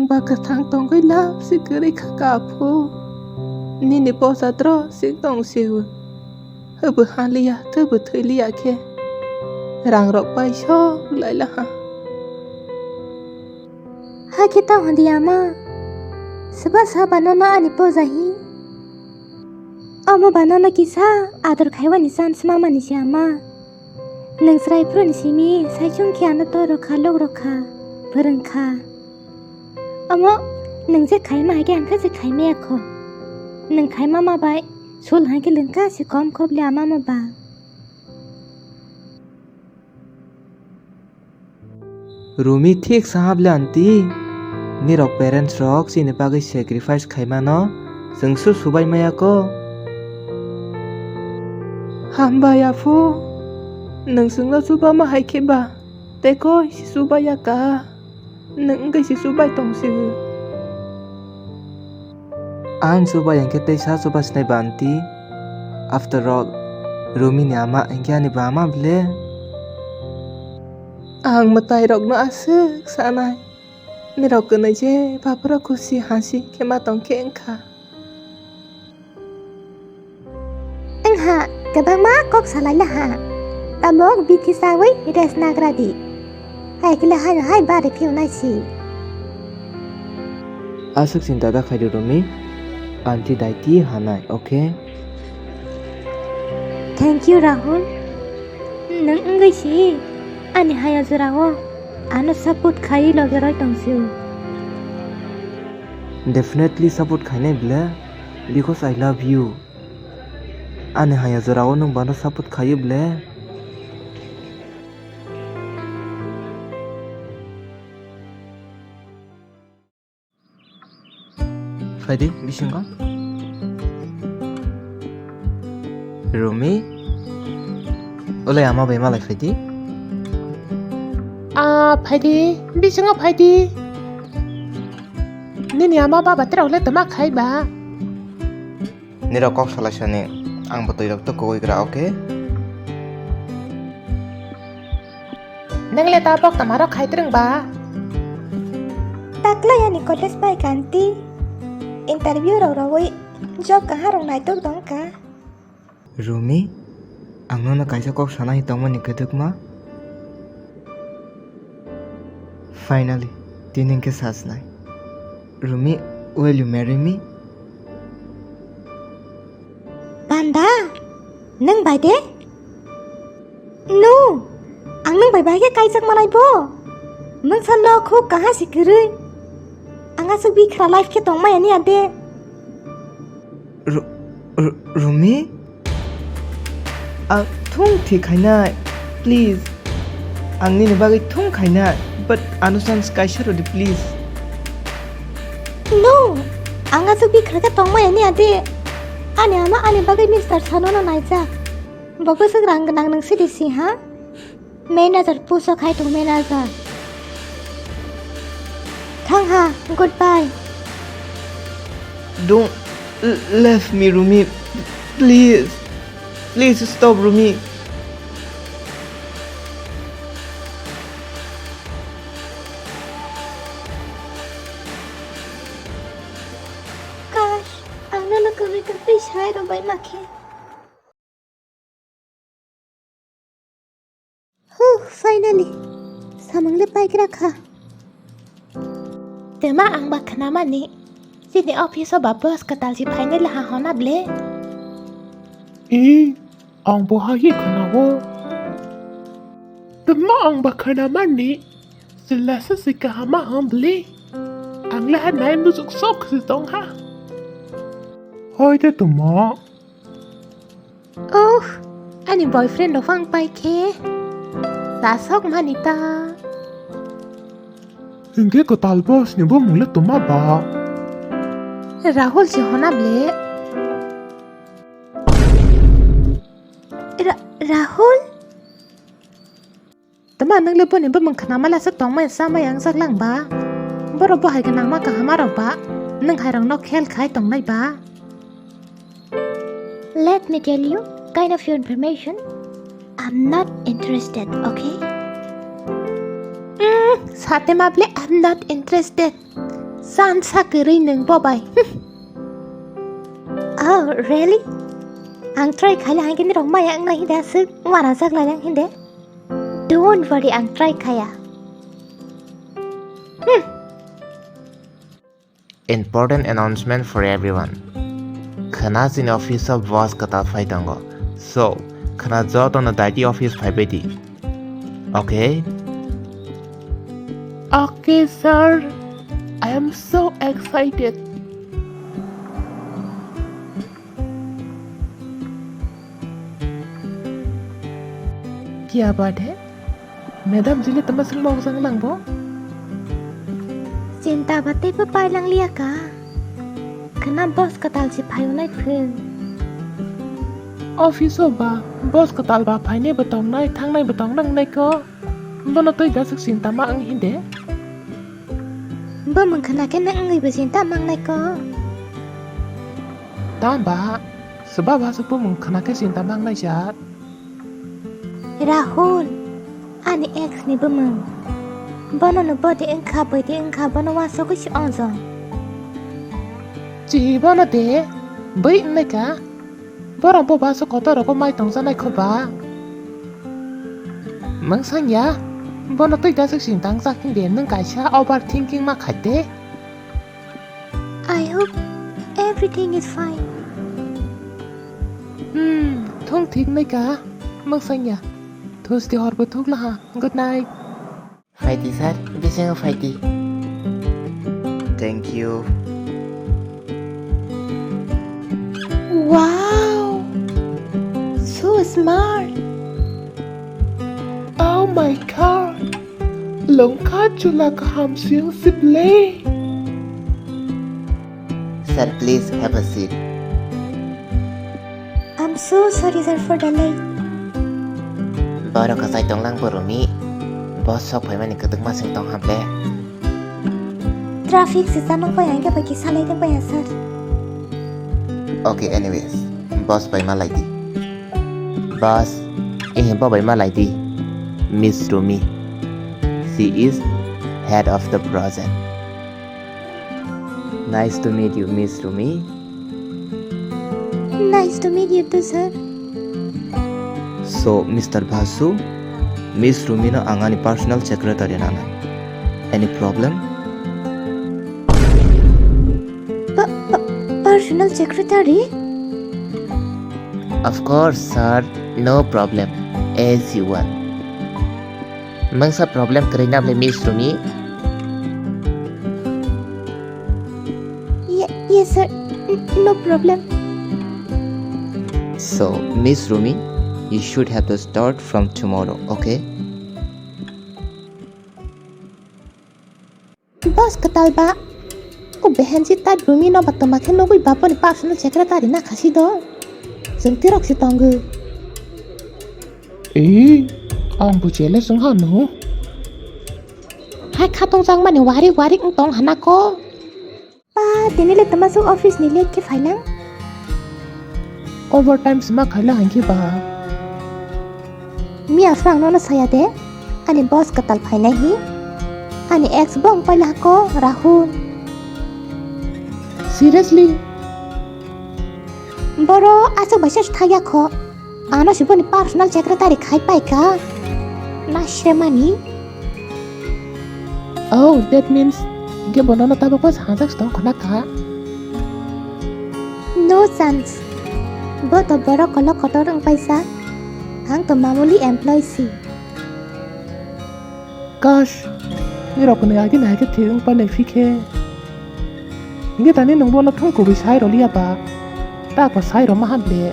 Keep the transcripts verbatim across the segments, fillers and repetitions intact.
Ba kwthang tongwi lap se kwrwi kha ka phu. Nini posa dro se tong se o. Hwbw haliya, twbw thwilia khe. Rang rok pai sok lai la ha. Hakhe tong hwn di ama. Swba sa ba nono ani poja hi. Omo ba nono kisa ador khaiwani chance mamani se ama. Nwng chwrai phuruni simi saichung khe ano toro kha, lok rok kha, phwrwng kha. Omo nwng je khaima hai khe ang khe je khaimaya kho. Nwng khaima ma bai sul hai khe lwng kha se kom khop le ama ma ba. Rumi thik sahab le aunty, nirok parents rok chini bagwi sacrifice khaimano chwng su subai maya ko. Hambai aphu, nwng chwngno chubama hai khe ba, tei koi se chubaya ka, nwng wngwi se chubai tong si o. Ang chubai hwnkhe tei sa chuba sinai ba aunty. After all, Rumi ni ama hwnkhe ani ba ama ble. Ang mwtai rokno aswk sanai. Nirok kwnwi je baphuro khusi hasi khe ma tong khe wngkha. Wngha, kwbangma kok salai laha. Tabuk bithi sawi rest nagra di. Hai kile hai hai bari phiu nai si. Aswk chinta da khai di Rumi. Aunty daiti hanai, okay? Thank you, Rahul. Nwng wngwi si ani haya jorao ano support khai loge roi tong si. Definitely support khainai ble, because I love you. Ani haya jorao nwng bano support khaio ble. Phaidi bisingo. Rumi. Ole ama bai malai phaidi. Ah, phaidi, bisingo phaidi. Nini ama baba terok le toma khai ba. Nirok kok salai sani, ang bo twi rok to kogoi gra, okay? Nang le tabok tama rok khai twrwng ba? Taklai ani college bai kanti. Interview rok rogwi job kaham rok naitok dong ka. Rumi, ang nono kaisa kok sana hi tongmani kwdwkma. Finally, tini hwnkhe sajnai. Rumi, will you marry me? Panda, nwng bai de? No, ang nwng bai bahai khe kaijak manai bo. Nwng salo khuk kaha si kwrwi. Ang aswk bikhra life khe tongmaya ni ade. Ru-, Ru-, Rumi? Ang thung thi khainai, please. Ang nini bagwi thung khainai, but ano chance kaisa rwdi, please. No, ang aswk bikhra khe tongmaya ni ade. Ani ama ani bagwi mister sanono naijak. Bo bwswk rang gwnang nwng sidi si ha? Manager puso khai thung manager. Thang ha, goodbye. Don't l-, left me, Rumi. Please. Please stop, Rumi. Kash, ang nono kwrwi kwrwi sai rwbai ma khe. Huh, finally. Samung le paigra kha. Tema ang ba khnamani. Chini office o ba boss kwtal si phainai laha hona ble. E, ang bo hai khe khnao. Tema ang ba khnamani. Sila sa si kahama hon ble. Ang laha nai mujuk sok si tong ha. Hoi de tuma. Oh, ani boyfriend rok phang pai khe. Sa sok mani ta. Hingke kwtal boss ni bumung le tuma ba? Rahul si hona ble. Ra-, Rahul? Tama nwng le boni bumung khnama lasuk tongmai samai ang jak lang ba? Borok bo hai gwnangma kahama rok ba? Nwng hai rokno khel khai tongnai ba? Let me tell you, kind of your information, I'm not interested, okay? Mm, sate mable, I'm not interested. San sa kwrwi nwng bo bai. Oh, really? Ang try khaile hangkhe nirok maya wngnai hinde aswk uanajak lai lang hinde. Don't worry, ang try khaya. Hmm. Important announcement for everyone. Khwna chini office o boss kwtal phai tongo. So, khwna jotono daiti office phai bai di. Okay? Okay, sir. I am so excited. Kiya bade? Madam jile tama sing mok jang lang bo? Chinta ba tei pa pai lang liya ka. Khwna boss kwtal si phai unai phung. Office o ba boss kwtal ba phainai bo tongnai, thangnai bo tongnai wngnai ko. Bono twi dasuk chinta ma wng hinde. Bo mung khwna khe nang wngwi bo chinta mangnai ko. Tamba, swba ba swk bo mung khwna khe chinta mangnai jat. Rahul, ani ex ni bumung. Bono no body wngkha, body wngkha, bono wasogwi se ongjong. Chi bono de, bui wngnai ka. Borok bo basa kotor rogo mai tongjanai kho ba. Mungsang ya, bono twi dasuk sing tangjak hinde nwng kaisa overthinking ma khai de. I hope everything is fine. Hmm, thung thik nai ka, mungsang ya. Thusti hor bo thuk laha. Good night. Phaidi sir, bisingo phaidi. Thank you. Wow! So smart! Oh my God! Longkha chwla kaham siyang sible. Sir, please have a seat. I'm so sorry, sir, for the late. Borok kwchai tonglang bo Rumi. Boss sok phaimani kwtwkma sing tong hamle. Traffic se chamang pai hangke bai kisa lai tong pai, sir. Okay, anyways, boss bai ma lai di. Boss, eh, bo bai ma lai di. Miss Rumi. She is head of the project. Nice to meet you, Miss Rumi. Nice to meet you too, sir. So, Mister Basu, Miss Rumi no ang ani personal secretary nangnai. Any problem? Pa-, pa-, personal secretary? Of course, sir. No problem. As you want. Mungsa problem kwrwi na bwle, Miss Rumi? Ye-, yes, sir. N-, no problem. So, Miss Rumi, you should have to start from tomorrow, okay? Boss kwtal ba. O behensi tai Rumi no ba twma khe nugwi baponi personal secretary na khasi do. Chwng tirok si tongo. Ee, ang buchele chwng hano. Hai khatong jang mani warik warik wng tong hana ko. Pa, tini le twma suk office ni late khe phailang. Overtime sima khaila hangki ba. Miya phang nono saya de, ani boss kwtal phainai hi, ani ex bo wng paila ko Rahul. Seriously? Boro aswk bai se thaya kho, ano se boni personal secretary khai pai ka, na se mani. Oh, that means, hinkhe bo nono tabuk bai sangjak se tong khna kha? No chance. Bo to borok kolok kotor wng paisa. Ang to mamuli employee si. Gosh, nirok kwnwi agi nai khe thik wng pai lai phi khe. Hinkhe tani nwng bono thung kubui sai rw liya ba? Ta ko sai rw ma ham le.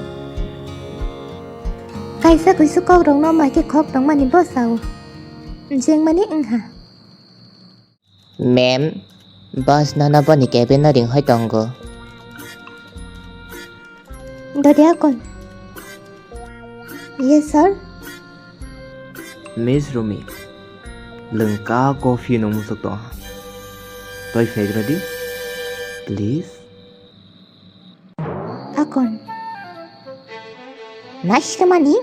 Kaisa kuisu kok rok no mai khe khok tong mani bo sao. Jeng mani wng ha. Ma'am, boss nono boni cabin o ringhoi tongo. Dodi akon. Yes, sir. Miss Rumi, lwngka coffee nung musuk tong ha. Toi phaigra di, please. Akon. Naisikhe mani?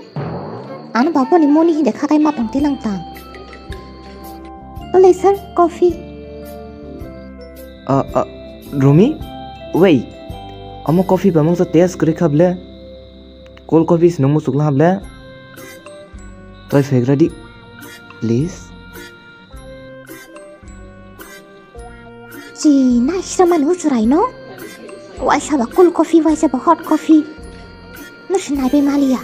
Ano baponi moni hinde khakai matong tilang tang. Ole sir, coffee. Ah, ah, Rumi, wait. Omo coffee ba mungsa taste kwrwi kha ble. Cold coffee se nung muchuk laha ble. Try phegra di, please. Chi, naisra mani uchurai no? Waisa ba cold coffee, waisa ba hot coffee. Nusi nai be maliya.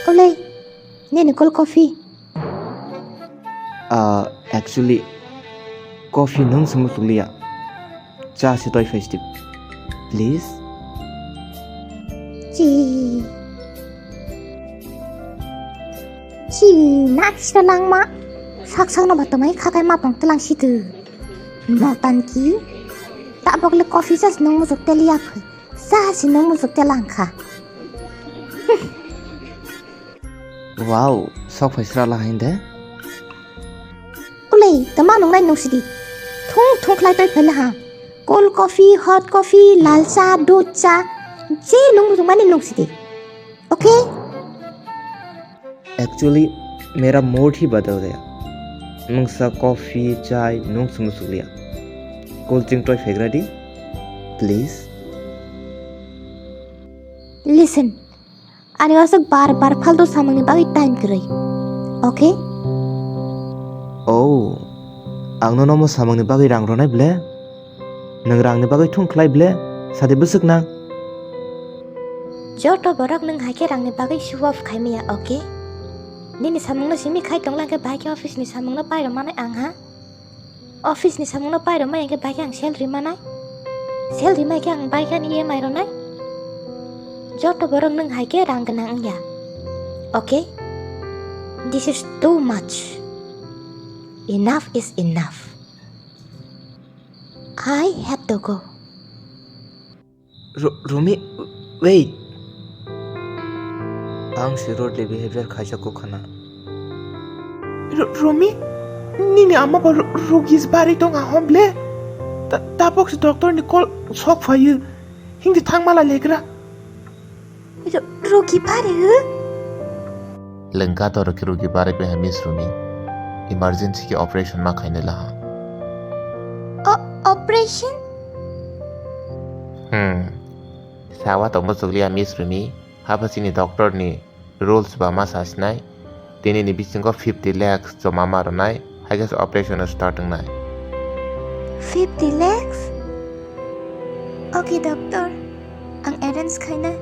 Ole, nini cold coffee. Ah, actually, coffee nung se muchuk liya. Cha se toi phai stip, please. Chi. Chi, naisra langma. Sak sakno ba tomai khakai ma pong telang situ. Notanki. Tabok le coffee cha se nung muchuk teliya phu. Cha se nung muchuk telang kha. Wow, sok phai sra la hain de. Ulei, tama nungnai nungsidi. Thung thung khlai toi phai laha. Cold coffee, hot coffee, lal cha, dudh cha. Je nung muchuk mani nungsidi. Okay? Actually, mera mood hi badal gaya. Mungsa coffee, chai, nung se muchuk liya. Cold drink toi phegra di, please. Listen, ani wasuk bar bar faltu samungni bagwi time kwrwi. Okay? Oh, ang nono omo samungni bagwi rang rwnai ble? Nwng rangni bagwi thung khlai ble? Sadi bwswk nang? Joto borok nwng hai khe rangni bagwi show off khai maya, okay? Nini samungno simi khai tongla khe bahai khe office ni samungno pai rw manai ang ha? Office ni samungno pai rw mai khe bahai khe ang salary manai? Salary mai khe ang bahai khe ani E M I rwnai? Joto borok nwng hai khe rang gwnang wngya. Okay? This is too much. Enough is enough. I have to go. Ru-, Rumi, wait. Ang si rude behavior khaijak kho khana. Ru-, Rumi, nini ama bo ru-, rugi se bari tong ahom ble. Ta-, tabok se doctor ni call sok phayu. Hindi thangmala legra. Ru-, rugi bari hu? Lengka to rugi, rugi bari beha Miss Rumi. Emergency ke operation ma khainai laha. O-, operation? Hmm. Sawa tongbo chukliya Miss Rumi, hapha chini doctor ni rules ba ma sasinai. Tini ni bisingo fifty lakhs joma ma rwnai, hai khe se operation o start wngnai. Fifty lakhs? Okay, doctor. Ang arrange khainai.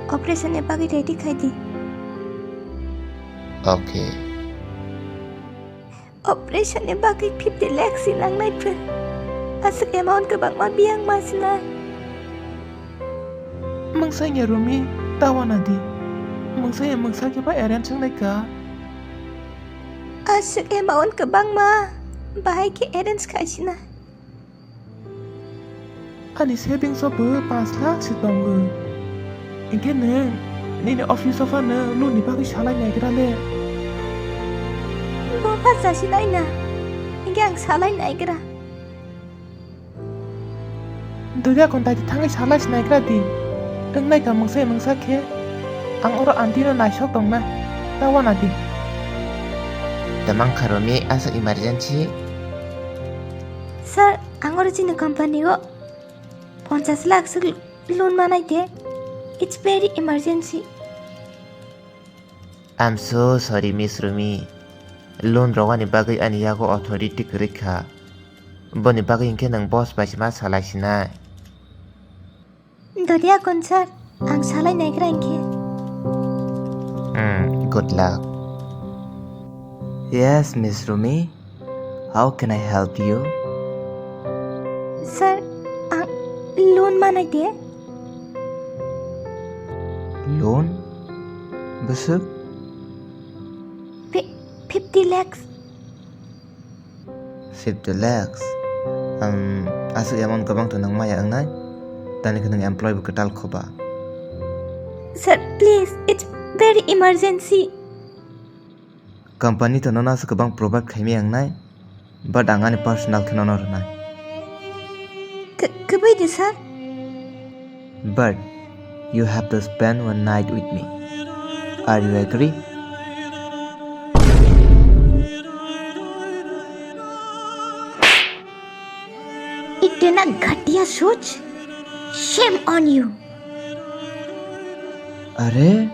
Operation ni bagwi ready khai di. Okay. Operation ni bagwi fifty lakhs si nangnai phe. Aswk amount kwbangma biyang ma sinai. Mungsa ya Rumi, tawana di. Mungsa ya mungsa khe ba arrange wngnai ka. Aswk amount kwbangma, bahai khe arrange khai sinai. Ani savings o bo panch lakh se tongo. Hinkhe nwng nini office o phano loan ni bagwi salai naigra le? Bo pha chasi naina, hinkhe ang salai naigra. Dui da konta di thangwi salai se naigra di. Wngnai ka mungsa mungsa khe ang oro aunty no naisok tongna, ta wana di. Tamang kha Rumi, asa emergency. Sir, ang oro chini company o ponchash lakh swk loan manai de. It's very emergency. I'm so sorry, Miss Rumi. Loan rogani bagwi ani yago authority kwrwi kha. Boni bagwi hinkhe nwng boss bai se ma salai sinai. Dodiya kon sir, ang salai naigra hinkhe. Hmm, good luck. Yes, Miss Rumi. How can I help you? Sir, ang loan manai de. Loan? Bwswk? Fi-, fifty lakhs. Fifty lakhs? Um, aswk amount kwbang to nwng maya wngnai? Tani khe nwng employee bo kwtal khoba. Sir, please, it's very emergency. Company to nono aswk kwbang provide khaimaya wngnai, but ang ani personal khe nono rwnai. K-, kwbwi de, sir? But you have to spend one night with me. Are you agree? Such? Shame on you. Are,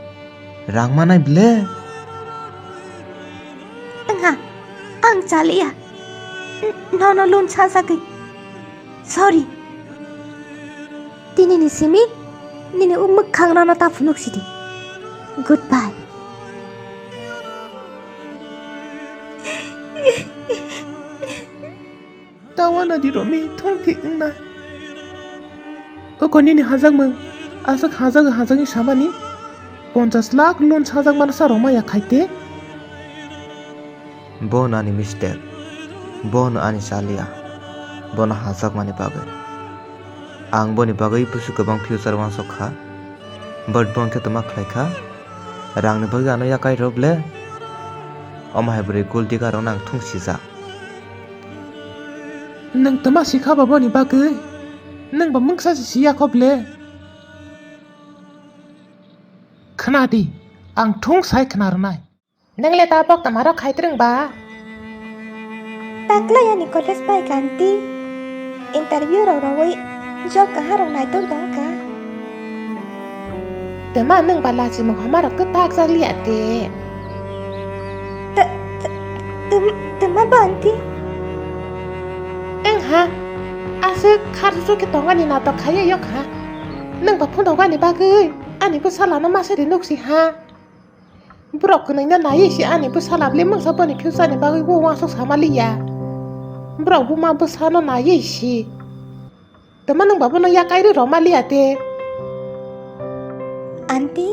rang manai ble? Wngha, ang chaliya. N-, nono lun sajagwi. Sorry. Tini ni simi, nini o mwkhang nono ta phunuk sidi. Goodbye. Tawana di Romi, thong thik wngna. O koni ni hajakmung, aswk hajak hajak ni samani, ponchas lakh loan sajak mana sa roma ya khaite. Bo no ani mistake, bo no ani chaliya, bo no hajak mani bagwi. Ang boni bagwi busu kwbang future wansok kha, but bo khe toma khlai kha, rang ni bagwi ano yakai rw ble. Omo hai bwrwi gold digger rok no ang thung sijak. Nwng tama sikha ba boni bagwi? Nwng ba mungsa se siya kho ble? Khna di, ang thung sai khna rwnai. Nwng le tabok tama rok khai twrwng ba? Taklai ani college bai kanti. Interview rok rogwi job kahar rok naitok dong ka. Tama nwng ba lachimung homa rok to tak jak liya te. Ta-, ta-, tum-, tuma banti? Eng ha, aswk kharsu khe tongani natok khaiya yok ha. Nwng ba phundok ani bagwi ani bwsala no masa ri nuk si ha. Borok kwnwi no naiwi si ani bwsala bwlwi mungsa boni future ni bagwi bo uansuk sama liya. Borok buma bwsa no naiwi si. Tama nwng ba bono yakai rw roma liya te. Aunty,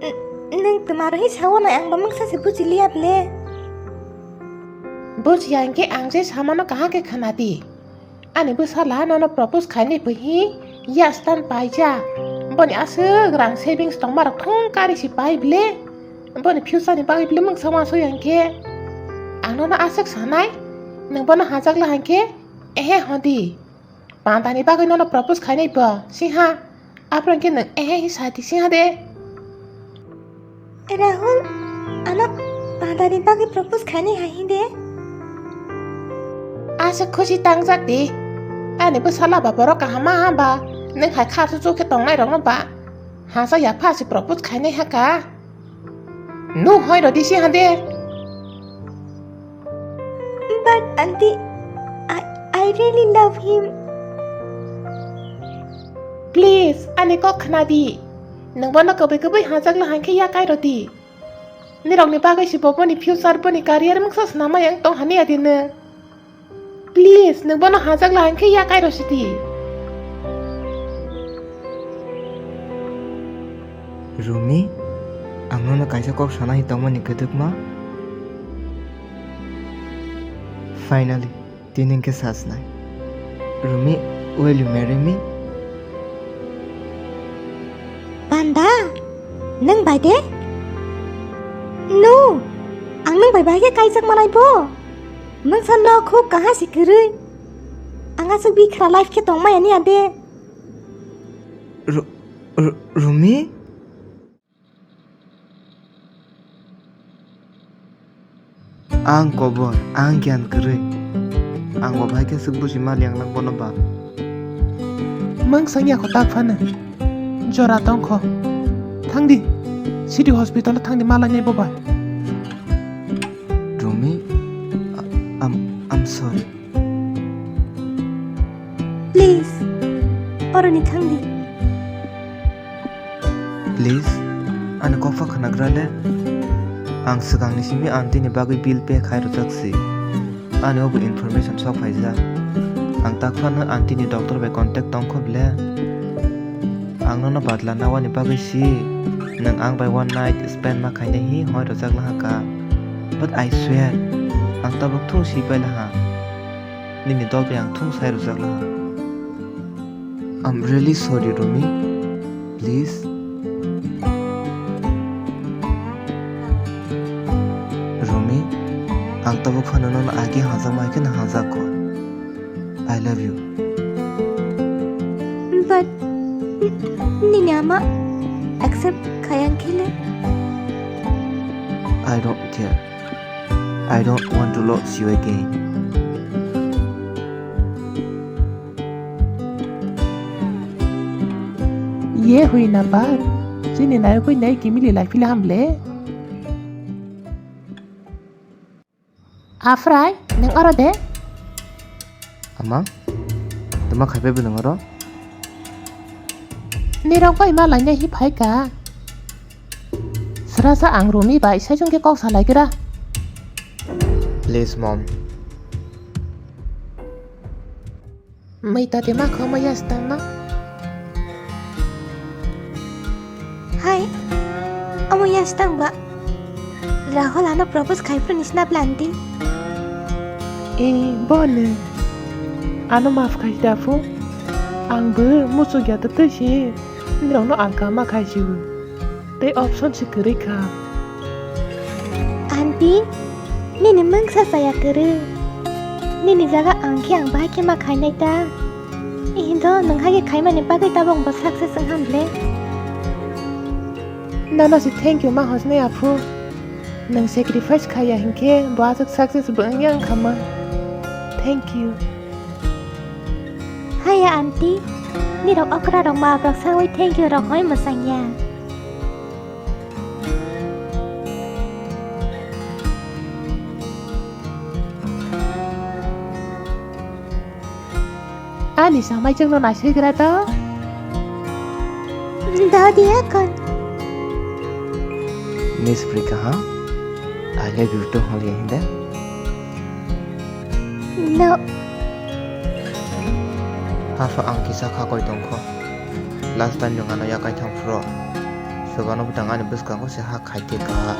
n-, nwng tama rwhi sawo nai ang ba mungsa se buji liya ble. Bujiya hinkhe ang je samano kaham khe khna di. Ani bwsala nono propose khainai phi hi yastan paija. Boni aswk rang savings tongma rok thung kari si pai ble. Boni future ni bagwi ble mungsa uansuk hinkhe. Ang nono aswk sanai, nwng bono hajak la hinkhe, ehe hodi. Panda ni bagwi nono propose khainai bo, singha. Aphuru hinkhe nwng ehe hi sati singha de. Rahul, ano panda ni bagwi propose khainai hai hinde? Asa khusi tangjak di. Ani bwsala ba borok kaham ma hamba. Nwng hai kha chuchu khe tongnai rokno ba. Hasa yapha si propose khainai haka. Nu hoi rodi si hande. But aunty, I, I really love him. Please, ani kok khna di. Nwng bono kwbwi kwbwi hajak la hinkhe yakai rodi. Nirokni bagwi si bo boni future, boni career mungsa swnamai ang tong haniya di nwng. Please, nwng bono hajak la hinkhe yakai ro sidi. Rumi, ang nono kaisa kok sana hi tongmani kwdwkma. Finally, tini hinkhe sajnai. Rumi, will you marry me? Panda, nwng bai de? No, ang nwng bai bahai khe kaijak manai bo. Nwng sa no khub kaha si kwrwi. Ang aswk bikhra life khe tongmaya niya de. Ru-, Ru-, Rumi? Ang kobor, ang giyan kwrwi. Ang bo bahai khe swk buji maliya ang lang bono ba. Mwng sangya kho tak phano. Jora tong kho. Thang di. City hospital thang di, malai nai bo ba. Rumi, I-, I'm, I'm sorry. Please, oroni thang di. Please, ani kokpha khwnagra le. Ang swkangni simi aunty ni bagwi bill pay khai rwjak si. Ani obo information sok phaijak. Ang tak phano aunty ni doctor bai contact tong kho ble. Ang nono badla nawani bagwi si, nwng ang bai one night spend ma khainai hi hoi rwjak laha ka. But I swear, ang tabuk thung si pai laha. Nini dol bai ang thung sai rwjak laha. I'm really sorry, Rumi. Please. Rumi, ang tabuk phano nono agi hajak ma hai kheno hajak kho. I love you. But nini ama accept khayang khile? I don't care. I don't want to lose you again. Ye hui number. Chini nai koi nai kimili lai phila hamle. Afrai, nang oro de? Ama, tama khai pai bo nang oro? Nirok bai ma lainai hi phai ka. Srasa ang rumi bai sai jong ke kok salai kira. Please, mom. Mai ta te ma kho ma yas tang ma. Hai, omo yas tang ba. Rahul ano propose khai phuru ni sna plan di. Eh, bole. Ano maaf khai da phu. Ang bo muchuk ya ta twi si. Nirok no ang kama khai si. Tei option se kwrwi kha. Aunty, nini mungsa chaya kwrwi. Nini jaga ang khe ang bahai khe ma khainai ta. Ihindo nwng hai khe khaimani bagwi tabok bo success wng ham le. Nono se thank you ma hosnai aphu. Nwng sacrifice khaya hinkhe bo aswk success bo wngya wngkha ma. Thank you. Haya aunty, nirok okra rok ma rok sawi thank you rok hoi mwsang ya. Ani samai chwngno naisaigra to. Dodi akon. Miss Prika ha? I love you to holi hinda. No. Hapha ang kisa kha koi tongkho. Last time nwng ano yakai thang phro. Sobano bwtang ani bwskango se ha khai te kaha.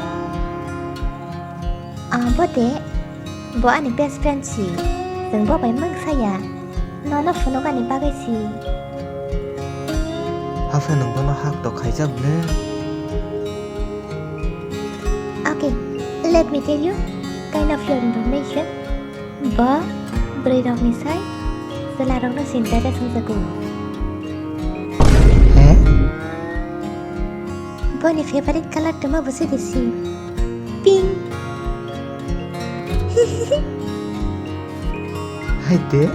Abo de, bo ani best friend si. Chwng bo bai mangsa ya. Nono phunukani bagwi si. Hapha nwng bono hak to khaijak le. Okay, let me tell you kind of your information. Bo bwrwi rokni sai chwla rokno sinta de songjago. He? Boni favorite color tuma busi disi. Pink. Hai de?